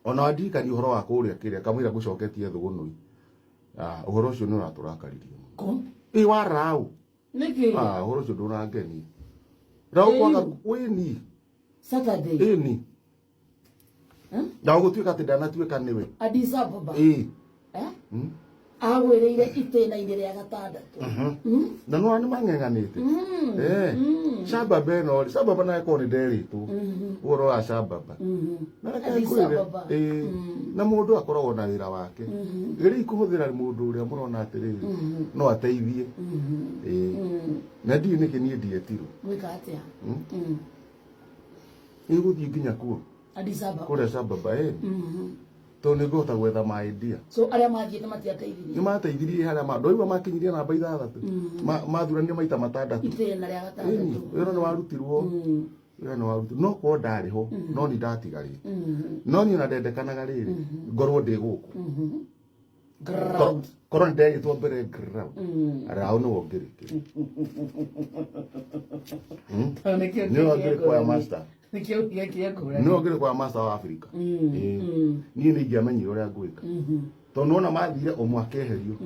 Ona wandirikania ũhoro wa kũrĩa kĩrĩa kamũira ngũcoketie thũgũnũi. Ah, ũhoro ũcio nĩ ũratũrakaririe mũno. Ko? Ĩ wa Rau. Nĩkĩ? Ah, ũhoro ũcio ndũrangenia. Rau Ĩĩ. kwaga wĩni. Saturday. Ĩni. Eh? Na ũgũtuĩka atĩ ndanatuĩka nĩwe. Addis Ababa. Ĩĩ. Eh? Agwĩrĩire itĩna-inĩ rĩa gatandatũ. Na nĩwona nĩ mang'eng'anĩte. Eh. Shababa ĩno rĩ, Shababa naye korwo nĩ nderĩtwo. Ũhoro wa Shababa. Na reke Addis ngwĩre, Ababa. ĩĩ, na mũndũ akoragwo na wĩra wake. Geria kũhũthĩra mũndũ ũrĩa mũrona atĩrĩrĩ, no ateithie. Ĩĩ. Na ndiũĩ nĩkĩ niĩ ndietirwo. Gwĩka atĩa? Ĩgũthiĩ nginya kuo. Addis Ababa. Kũrĩa Shababa ĩ. Tondũ nĩ ngũhota gwetha maĩ ndia. So arĩa mathiĩte matiateithirie. Nĩ mateithirie harĩa ma ndoigua makinyirie namba ithathatũ. Mathuranire maita matandatũ. Itĩna rĩa Ĩni, gatandatũ. wĩra nĩ warutirwo. Wĩra nĩ warutirwo. No korwo ndarĩ ho, no ni ndatigarĩte. No niĩ ona ndendekanaga rĩrĩ, ngorwo ndĩ gũkũ. Ground. Korwo nĩ nderĩtwo mbere ground. Rao nĩwe ũngĩrĩkĩra. Nĩkĩo Nĩwe ũngĩrĩ kwaya master. Nĩkĩo gĩakĩa ngũrani. Nĩwe ũngĩrĩ kwaya master wa Africa. Ĩĩ. Niĩ nĩ ingĩamenyire ũrĩa ngwĩka. Tondũ nĩwona mathire ũmwe akeherio,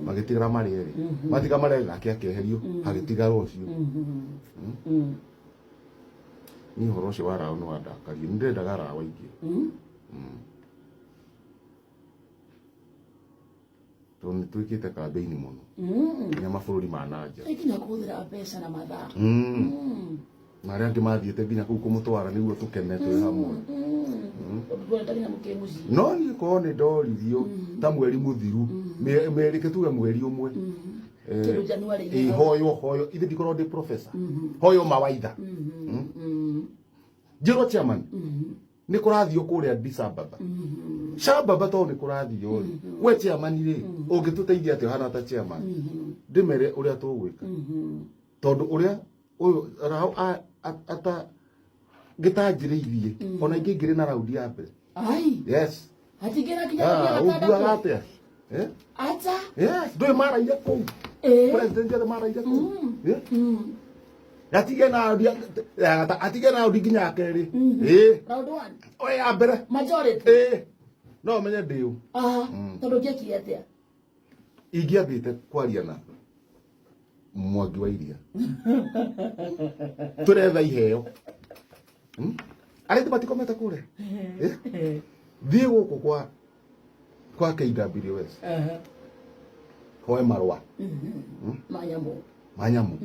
magĩtigara marĩ erĩ. Matiga marĩ erĩ nake akeherio, hagĩtigara ũcio. Niĩ ũhoro ũcio wa Rao nĩ wandakaria. Nĩ ndendaga Rao aingĩ. Tondũ nĩ twĩkĩte kambĩini mũno. Nginya mabũrũri ma na nja. Nginya kũhũthĩra mbeca na mathaa. Na arĩa angĩ mathiĩte nginya kũu kũmũtwara nĩguo tũkene twĩ hamwe. Ũndũ ndwenda nginya mũkĩ mũciĩ. No niĩ korwo nĩ ndoririo ta mweri mũthiru, reke tuge mweri ũmwe. Kĩndũ January. Ĩ hoywo hoywo, ithe ndikorwo ndĩ professor. Hoywo mawaitha. Njĩrwo chairman. Nĩ kũrathio kũrĩa Addis Ababa. Shababa tondũ nĩ kũrathio rĩ. We chairman rĩ, ũngĩtũteithia atĩa ũhana ta chairman? Ndĩmere ũrĩa tũgwĩka. Tondũ ũrĩa ũyũ Rao ata gĩtanjĩrĩirie ona ingĩ ngĩrĩ na raundi ya mbere. Ai. Yes. Hatingĩra nginya Ah, rĩa ũnguaga gatandatũ. atĩa? Eh? Ata. Yes, ndũĩ maraire kũu. Ĩĩ. President othe maraire kũu. Eh? Atige na raundi ya atige na raundi nginya ya kerĩ. Ĩĩ. Round one. Oya ya mbere. Majority. Ĩĩ. No ũmenye ndĩ ũ. Aha. Tondũ ũngĩekire atĩa? Ingĩambĩte kwaria na Mwangi wa Iria. Tũretha iheo. Arĩa matikomete kũrĩa. Eh? Thiĩ gũkũ kwa KWS. Hoe marũa Ma nyamũ. Ma nyamũ.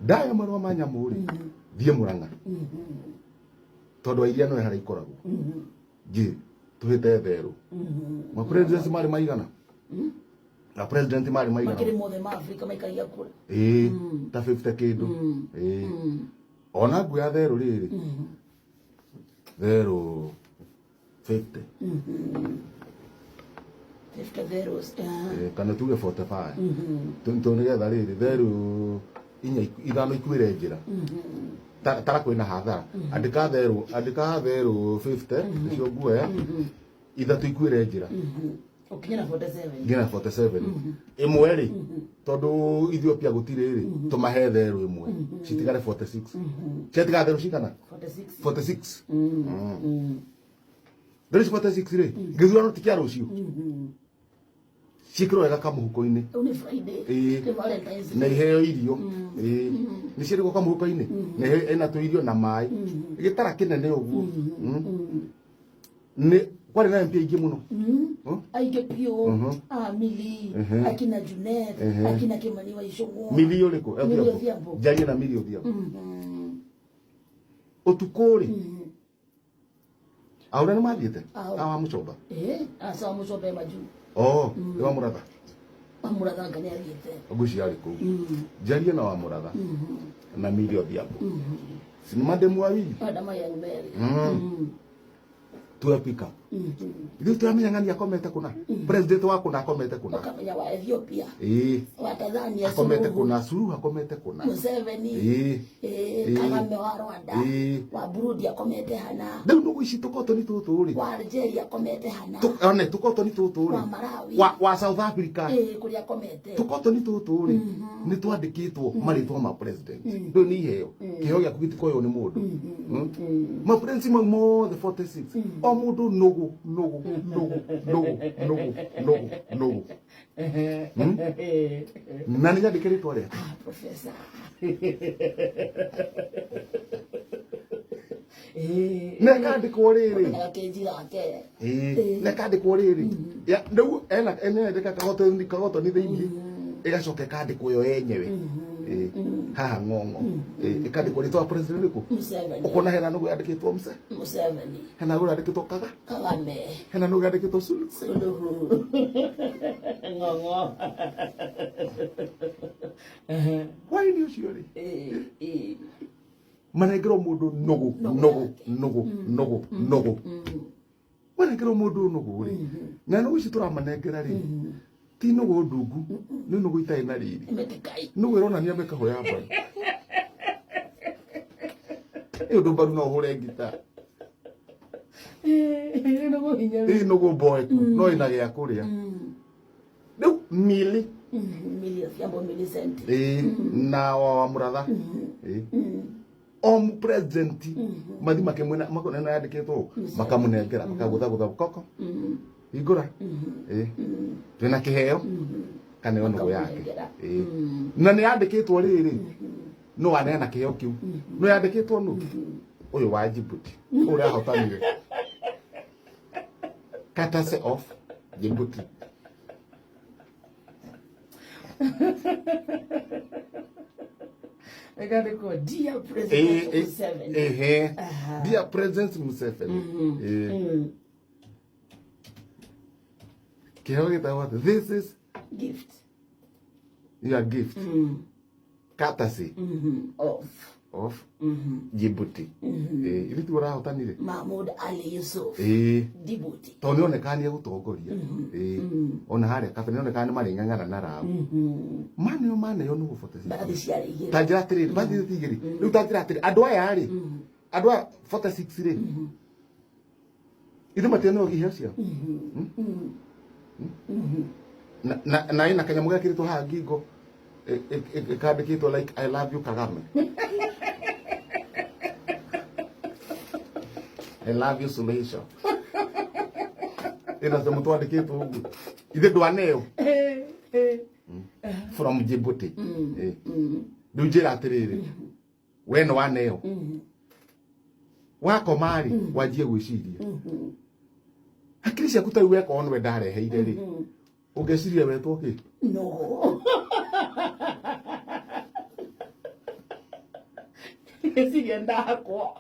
Ndaya marũa ma nyamũ rĩ, thiĩ Mũrang'a. Tondũ wa Iria nĩwe harĩa ikoragwo. Nji tuhite therũ. Ma president marĩ maigana? Na president marĩ maigana? Makĩrĩ mothe ma Afrika maikagia kura. Ĩĩ, ta 50 kĩndũ. Ĩĩ. Ona nguoya therũ rĩrĩ. Therũ 50. 50 zeros. Kana tuge 45. Tondũ nĩgetha rĩrĩ therũ inya ithano ikuĩre njĩra. Tara kwĩna hathara. Andĩka therũ, andĩka therũ 50 nĩcio nguoya. Ithatũ ikuĩre njĩra. Ũkinye na 47. Nginya 47. Ĩmwe rĩ, tondũ Ethiopia gũtirĩ rĩ, tũmahe therũ ĩmwe. Citigare 46. Ciatigara therũ cigana? 46. 46. Therũ ici 46 rĩ, gĩthurano ti kĩa rũciũ. Ciĩkĩrwo wega kamũhuko-inĩ. Rĩu nĩ Friday. Ĩĩ. Nĩ Valentine's Na Day. iheo irio. Ĩĩ. Nĩ ciĩrĩgwo kamũhuko-inĩ. Na iheo ĩna tũirio na maĩ. Gĩtara kĩnene ũguo. Nĩ kwarĩ na MP aingĩ mũno. Aingĩ biũ. Ah, Milly, akina Junet, akina Kimani wa Ichung'wa. Milly ũrĩkũ? Milly Odhiambo. Njarie na Milly Odhiambo. Ũtukũ rĩ, aũrĩa nĩ mathiĩte? Ao. Awa Mũchomba. Aca wa Mũchomba e majuu. Oh, nĩ wa Mũratha. Wa Mũratha anga nĩ athiĩte. Ngwĩciria arĩ kũu. Njarie na wa Mũratha na Milly Odhiambo. Si ni mademu wawili? Madam young Mary. Tuwe pick up. Ithuĩ tũramenya ng'ani akomete kũna, president wa kũna akomete kũna. Ũkamenya wa Ethiopia, Ĩĩ. wa Tanzania, Akomete Suluhu, kũna, Suluhu akomete kũna. Museveni, Ĩĩ. eh, Kagame wa Rwanda, Ĩĩ. wa Burundi akomete hana, Rĩu nũgũ ici tũkotoni tũtũ rĩ, wa Algeria akomete hana, one tũkotoni tũtũ rĩ, wa Malawi, wa South Africa, eh, kũrĩa akomete. Tũkotoni tũtũ rĩ, nĩ twandĩkĩtwo marĩtwa ma president. Rĩu nĩ iheo, kĩheo gĩaku gĩtikoywo nĩ mũndũ. Ma president mau mothe 46, o mũndũ nũgũ, nũgũ, nũgũ, nũgũ, nũgũ, nũgũ, nũgũ. Na nĩ nyandĩke rĩtwa rĩake. Ah, professor. Eh, Na ĩkandĩkwo rĩrĩ. na gakenji gake. Ĩĩ, na ĩkandĩkwo rĩrĩ. Ya, rĩu ena ena kagotoni, kagotoni thĩinĩ, ĩgacoka ĩkandĩkwo yo yenyewe. Ĩĩ, haha ng'ong'o. Ĩĩ, ĩkandĩkwo rĩtwa wa president rĩkũ. Museveni. Ũkona hena nũgũ yandĩkĩtwo Muse, Museveni. hena nũgũ yandĩkĩtwo Kaga, Kagame. Hena nũgũ yandĩkĩtwo Suluhu. Suluhu. Ng'ong'o. Hwaĩ-inĩ ũcio rĩ, Eh, eh. manengerwo mũndũ nũgũ, Nũgũ nũgũ, yake. Nũgũ, nũgũ, nũgũ. Manengerwo mũndũ nũgũ rĩ, na nũgũ ici tũramanengera rĩ, ti nũgũ ndungu, nĩ nũgũ itarĩ na riri. Mĩtĩkai. Nũgũ ĩronania mĩkaho ya mbaru. Ĩ ũndũ mbaru no ũhũre ngita. Eh, nũgũ hinya. Ĩ nũgũ mboeku no ĩna gĩa kũrĩa. Rĩu mili Millie Odhiambo, Millicent. Ĩ na wa Mũratha. Ĩ o president mathi makĩmwena makona yandĩkĩtwo ũũ, makamũnengera, makagũthagũtha koko, hingũra, ĩ twĩna kĩheo kana ĩyo nũgũ yake. Makamũnengera. Ĩ na nĩ yandĩkĩtwo rĩrĩ, no aneana kĩheo kĩu no yandĩkĩtwo nũ ũyũ wa Djibouti ũrĩa ahotanire, courtesy of Djibouti. Ĩkandĩkwo "Dear Eh, President eh, Museveni." Ehe. Aha. "Dear President Museveni." Kĩheo gĩtagwo atĩ, "This is Gift. your gift, courtesy Of of Djibouti." Ithuĩ tiguo ũrahotanire. Mahmoud Ali Yusuf. Djibouti. Tondũ nĩonekaga nĩ egũtongoria. Ona harĩa kabere nĩonekaga nĩ marĩng'ang'ana na Rao. Maneo maneo nĩ gũbota. Mbathi ciarĩ igĩrĩ. Ta njĩra atĩrĩrĩ, mbathi ti igĩrĩ. Rĩu ta njĩra atĩrĩ, andũ aya rĩ, andũ aya 46 rĩ, ithuĩ matianeo iheo ciao. Na ĩna kanyamũ gekĩrĩtwo haha ngingo, kandĩkĩtwo like "I love you Kagame, I love you Suluhisho." Ĩna tũnyamũ twandĩkĩtwo ũguo, ithe ndwaneo from Djibouti. Rĩu njĩra atĩrĩrĩ, we nĩ waneo, wakoma rĩ, wanjie gwĩciria hakiri ciaku tarĩu weka onwe ndareheire rĩ, ũngeciria wetwo kĩ? No. Ngeciria ndakwo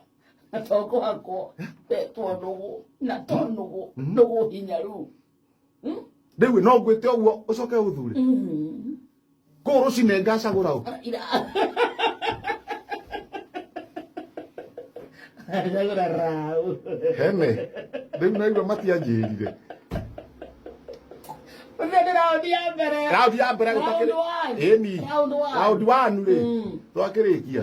na to gwakwo wetwo nũgũ, na to nũgũ, nũgũ hinyaru. Rĩu no ngwĩte ũguo ũcoke ũthure kũu rũcinĩ ngacagũra ũ. Ira. Ndagũra rau. Hene rĩu naigua matianjĩrire. Ũcio nĩ raundi ya mbere. Raundi ya mbere. Round one. Ĩni. Round one. Raundi one rĩ, twakĩrĩkia.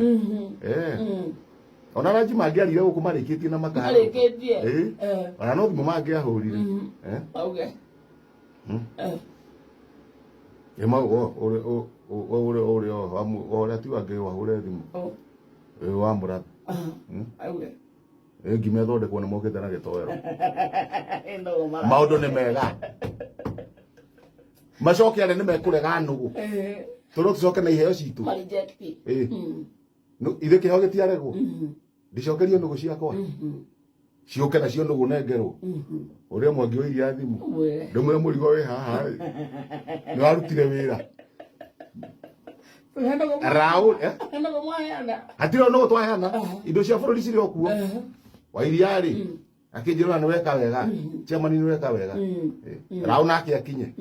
Ona ranji mangĩarire gũkũ marĩkĩtie na makaharo. Marĩkĩtie. Ĩ. Ona no thimũ mangĩahũrire. Auge. Ĩ mau ũrĩa ũrĩa ti wangĩ wahũre thimũ. Oh. Ĩ wa Mũratha. Auge. Ĩ ngima ĩthondekwo nĩ mokĩte na gĩtoero. Nũgũ mara. Maũndũ nĩ mega, macoke arĩa nĩ mekũrega nũgũ, tũrũ tũcoke na iheo citũ. Ma reject. Ĩ ithuĩ kĩheo gĩtiaregwo, ndicokerio nũgũ ciakwa, ciũke nacio nũgũ nengerwo ũrĩa mwangi wa iria thimũ. Mwĩre. Ndĩmwĩre mũrigo wĩ haha rĩ, nĩ warutire wĩra. Raũ, eh? Nũgũ mwaheana. Hatirĩ nũgũ twaheana, indo cia bũrũri cirĩ o kuo. Wa iria rĩ, akĩnjĩra nĩ weka wega, chairman, nĩ weka wega. Raũ nake akinye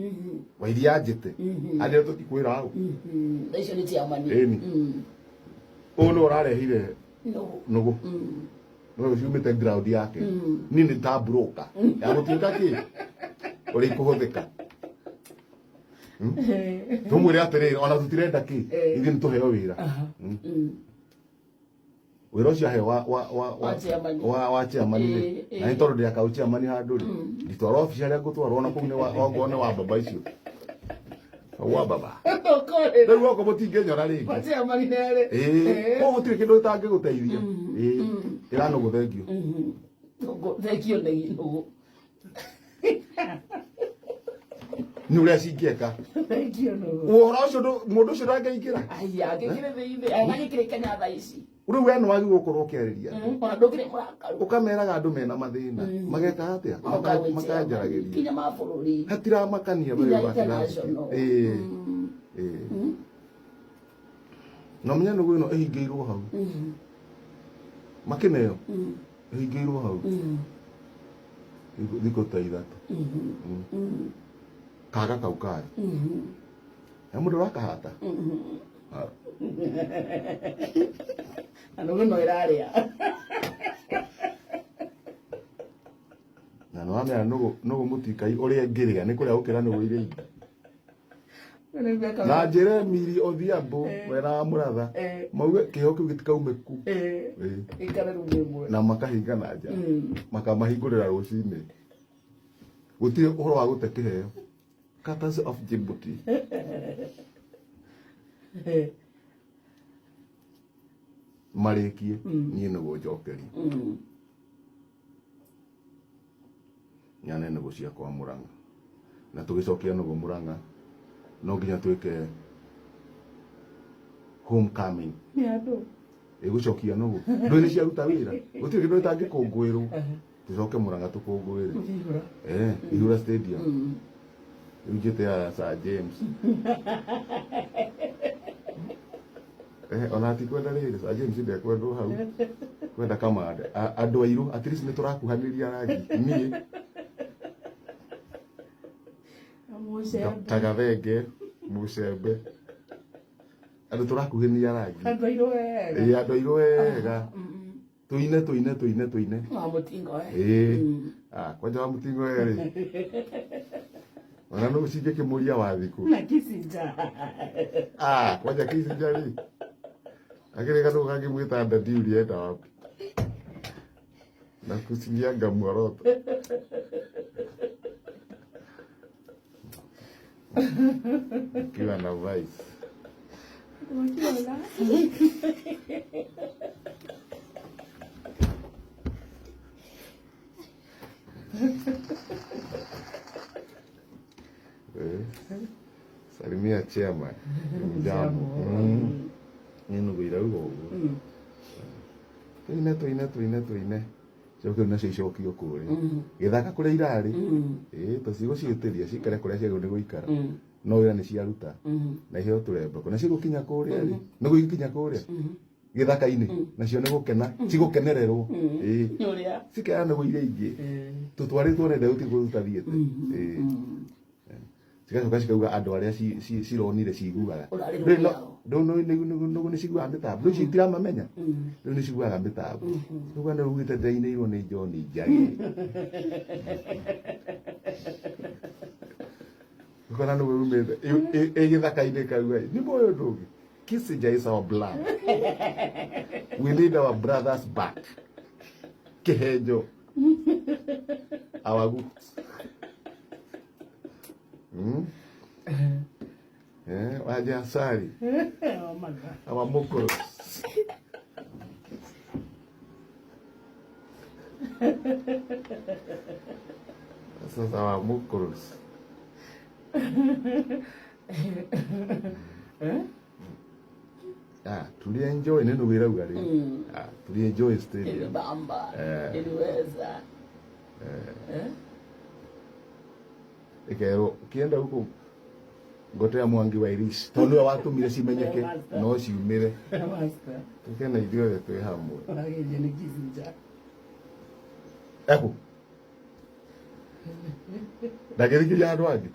wa iria njĩte arĩa tũtikwĩra hau. Icio nĩ chairman. Ĩni. Ũyũ nĩ ũrarehire Nũgũ. Nũgũ. No ciumĩte ground yake. Niĩ nĩ ta broker ya gũtuĩka kĩ ũrĩa ikũhũthĩka. Tumwĩre atĩrĩrĩ, ona tũtirenda kĩ, ithuĩ nĩ tũheo wĩra. Wĩra ũcio aheo wa wa wa wa Wa chairman. wa chairman rĩ, na nĩ tondũ ndĩakaũ chairman handũ rĩ, nditwara obici harĩa ngũtwarwo, ona kũu nĩ wa okorwo nĩ wa baba icio wa baba. Ũkorĩra. Rĩu oko mũtingĩnyora rĩngĩ. Wa chairman nĩ Ĩĩ, koguo gũtirĩ kĩndũ gĩtangĩgũteithia. Ĩĩ, ĩra nũgũ thengio. Thengio nĩ nũgũ. Nĩ ũrĩa cingĩeka. Thengio nũgũ. Ũhoro ũcio mũndũ ũcio ndangĩingĩra. Aya, ngĩkĩrĩ thĩinĩ, agĩkĩrĩ Kenya thaa ici. Rĩu we nĩ wagĩrĩirwo gũkorwo ũkĩarĩria andũ. Ona ndũkĩrĩ mũrakaru. Ũkameraga andũ mena mathĩna mageka atĩa? Makanjaragĩria. Kinya ma bũrũri. Hatiramakania Nginya wewe international. Ĩĩ. Ĩĩ. Na ũmenye nũgũ ĩno ĩhingĩirwo hau. Makĩneo ĩhingĩirwo hau thikũ ta 3. Kaga kau kayo. He mũndũ ũrakahata? Na nũgũ no ĩrarĩa. Na nĩ wamenya nũgũ mũtikai ũrĩa ĩngĩrĩa nĩ kũrĩa gũkĩra nũgũ iria ingĩ. Na njĩre Miri Odhiambo wena wa Mũratha mauge kĩheo kĩu gĩtikaume ku. Ĩĩ. Ikare rumu ĩmwe. Na makahinga na nja. Makamahingũrĩra rũcinĩ. Gũtirĩ ũhoro wa gũte kĩheo. Courtesy of Djibouti. Marĩkie niĩ nĩguo njokerie. Nyane nũgũ ciakwa Murang'a. Na tũgĩcokia nũgũ Murang'a no nginya twĩke homecoming. Nĩ andũ. Ĩgũcokia nũgũ. Ndũĩ nĩ ciaruta wĩra. Gũtirĩ kĩndũ gĩtangĩkũngũĩrwo. Tũcoke Murang'a tũkũngũĩre. Ihura. Ihura Stadium. Rĩu njĩte ya Sir James. Ona atikwenda rĩrĩ, Sir James ndekwendwo hau. Kwenda kamande. Andũ airũ, at least nĩ tũrakuhanĩria rangi. Niĩ. Mũcembe. Dr. Gathenge, Mũcembe. Andũ tũrakuhĩrĩria rangi. Andũ airũ wega. Ĩĩ, andũ airũ wega. Tuine, tuine, tuine, tuine. Wa mũtingo eh. Ĩĩ. Ah, kwanja wa mũtingo rĩ. Ona no cingĩkĩmũria wa thikũ. Na Kissinger. Ah, kwanja Kissinger rĩ. Akĩrĩ kanũ kangĩmwĩta ndadi ulienda wapi? Na kucinianga muoroto. Ukiwa na vice. Ukiona. Salimia chairman. Mjambo. Nĩ nũgũ irauga ũguo. Tuine, tuine, tuine, tuine. Coke nacio icokio kũrĩa. Gĩthaka kũrĩa irarĩ. Ĩĩ, tũcigũciĩtĩria cikare kũrĩa ciagĩrĩirwo nĩ gũikara. No wĩra nĩ ciaruta. Na iheo tũrembeko. Na cigũkinya kũrĩa rĩ. Nĩguo ikinya kũrĩa. Gĩthaka-inĩ. Nacio nĩ gũkena. Cigũkenererwo. Ĩĩ. Nĩ ũrĩa. Cikera nũgũ iria ingĩ. Tũtwarĩtwo nenda gũtirĩ kũndũ tũtathiĩte. Ĩĩ. Cigacoka cikauga andũ arĩa cironire ciguaga. Ũrarĩ Rĩu rũrĩa. Nũgũ nĩ ciguaga mĩtambo. Rĩu citiramamenya. Rĩu nĩ ciguaga mĩtambo. Rĩu nĩ ugĩte ndĩrainĩirwo nĩ John Njagi. Ũkona nũgũ yumĩte ĩ gĩthaka-inĩ kau ĩ. Nĩ mũĩ ũndũ ũngĩ. Kissinger is our blood. We need our brothers back. Kĩhenjo. Our goods. Waje asali. Our mokos. Sasa our mokos. Ah, tuli enjoy neno wira rĩ. Ah, tuli enjoy stadium. Ilibamba. Iliweza. Ikerwo ukienda huko ngotea Mwangi wa Irish tondu we watumire cimenyeke no ciumire. Master. Tukena ithuothe twĩ hamwe. Ũrageria nĩ Kissinger. Eku. Ndagĩrĩria andũ angĩ.